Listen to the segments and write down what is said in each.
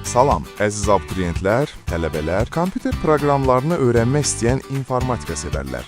Salam, əziz abituriyentlər, tələbələr, kompüter proqramlarını öyrənmək istəyən informatika sevərlər.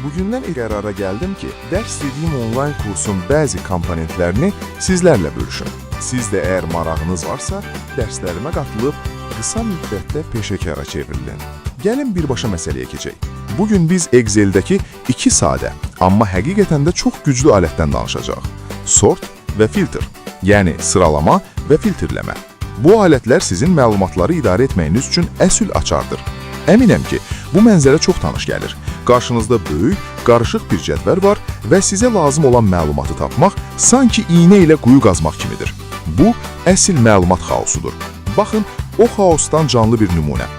Bugündən qərara gəldim ki, dərs dediyim onlayn kursun bəzi komponentlərini sizlərlə bölüşüm. Siz də əgər marağınız varsa, dərslərimə qatılıb qısa müddətdə peşəkara çevrilin. Gəlin birbaşa məsələyə keçək. Bugün biz Excel-dəki iki sadə, amma həqiqətən də çox güclü alətdən danışacağıq. Sort və filter, yəni sıralama və filtrləmə. Bu alətlər sizin məlumatları idarə etməyiniz üçün əsl açardır. Əminəm ki, bu mənzərə çox tanış gəlir. Qarşınızda böyük, qarışıq bir cədvəl var və sizə lazım olan məlumatı tapmaq sanki iynə ilə quyu qazmaq kimidir. Bu, əsl məlumat xaosudur. Baxın, o xaosdan canlı bir nümunə.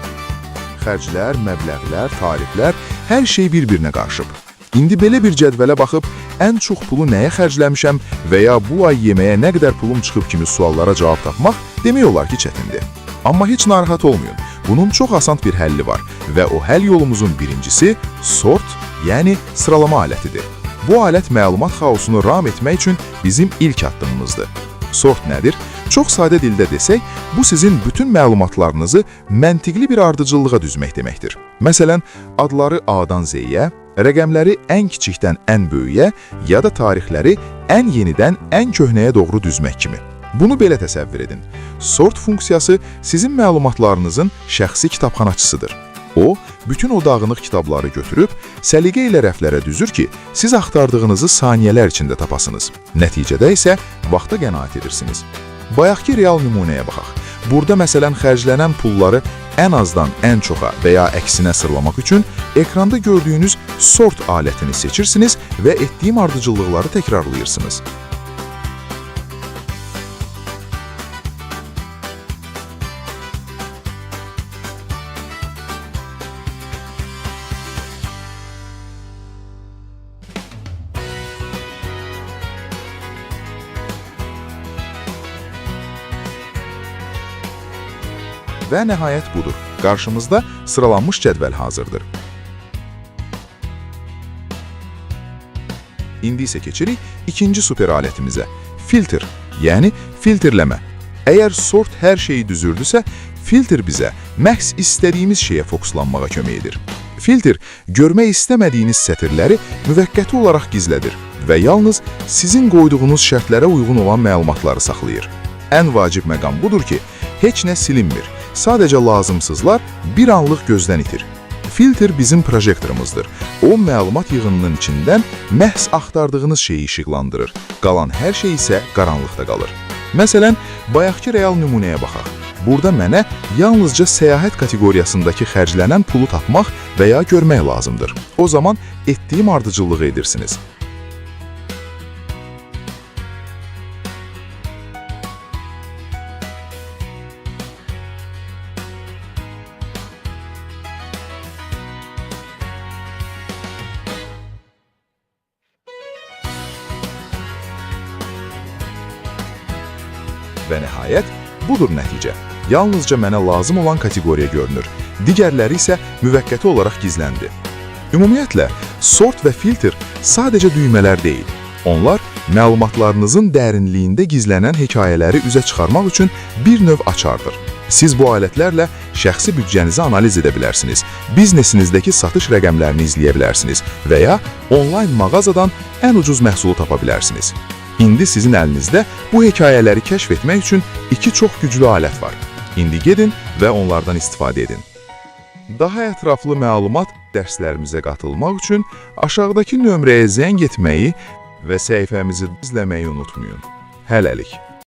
Xərclər, məbləğlər, tarixlər, hər şey bir-birinə qarışıb. İndi belə bir cədvələ baxıb ən çox pulu nəyə xərcləmişəm və ya bu ay yeməyə nə qədər pulum çıxıb kimi suallara cavab tapmaq demək olar ki, çətindir. Amma heç narahat olmayın. Bunun çox asan bir həlli var və o həll yolumuzun birincisi sort, yəni sıralama alətidir. Bu alət məlumat xaosunu ram etmək üçün bizim ilk addımımızdır. Sort nədir? Çox sadə dildə desək, bu sizin bütün məlumatlarınızı məntiqli bir ardıcıllığa düzmək deməkdir. Məsələn, adları A-dan Z-yə, rəqəmləri ən kiçikdən ən böyüyə ya da tarixləri ən yenidən ən köhnəyə doğru düzmək kimi. Bunu belə təsəvvür edin. Sort funksiyası sizin məlumatlarınızın şəxsi kitabxanaçısıdır. O, bütün o dağınıq kitabları götürüb, səliqə ilə rəflərə düzür ki, siz axtardığınızı saniyələr içində tapasınız. Nəticədə isə vaxta qənaət edirsiniz. Bayaqki real nümunəyə baxaq. Burada məsələn xərclənən pulları ən azdan ən çoxa və ya əksinə sıralamaq üçün ekranda gördüyünüz sort alətini seçirsiniz və etdiyim ardıcıllıqları təkrarlayırsınız. Və nəhayət budur. Qarşımızda sıralanmış cədvəl hazırdır. İndi isə keçirik ikinci super alətimizə. Filter, yəni filtrləmə. Əgər sort hər şeyi düzürdüsə, filter bizə məhz istədiyimiz şeyə fokuslanmağa kömək edir. Filter, görmək istəmədiyiniz sətirləri müvəqqəti olaraq gizlədir və yalnız sizin qoyduğunuz şərtlərə uyğun olan məlumatları saxlayır. Ən vacib məqam budur ki, heç nə silinmir. Sadəcə lazımsızlar bir anlıq gözdən itir. Filter bizim projektorumuzdur. O məlumat yığınının içindən məhz axtardığınız şeyi işıqlandırır. Qalan hər şey isə qaranlıqda qalır. Məsələn, bayaqki real nümunəyə baxaq. Burada mənə yalnızca səyahət kateqoriyasındakı xərclənən pulu tapmaq və ya görmək lazımdır. O zaman etdiyim ardıcıllığı edirsiniz. Və nəhayət, budur nəticə. Yalnızca mənə lazım olan kateqoriya görünür. Digərləri isə müvəqqəti olaraq gizləndi. Ümumiyyətlə, sort və filter sadəcə düymələr deyil. Onlar məlumatlarınızın dərinliyində gizlənən hekayələri üzə çıxarmaq üçün bir növ açardır. Siz bu alətlərlə şəxsi büdcənizi analiz edə bilərsiniz, biznesinizdəki satış rəqəmlərini izləyə bilərsiniz və ya onlayn mağazadan ən ucuz məhsulu tapa bilərsiniz. İndi sizin əlinizdə bu hekayələri kəşf etmək üçün iki çox güclü alət var. İndi gedin və onlardan istifadə edin. Daha ətraflı məlumat dərslərimizə qatılmaq üçün aşağıdakı nömrəyə zəng etməyi və səhifəmizi izləməyi unutmayın. Hələlik.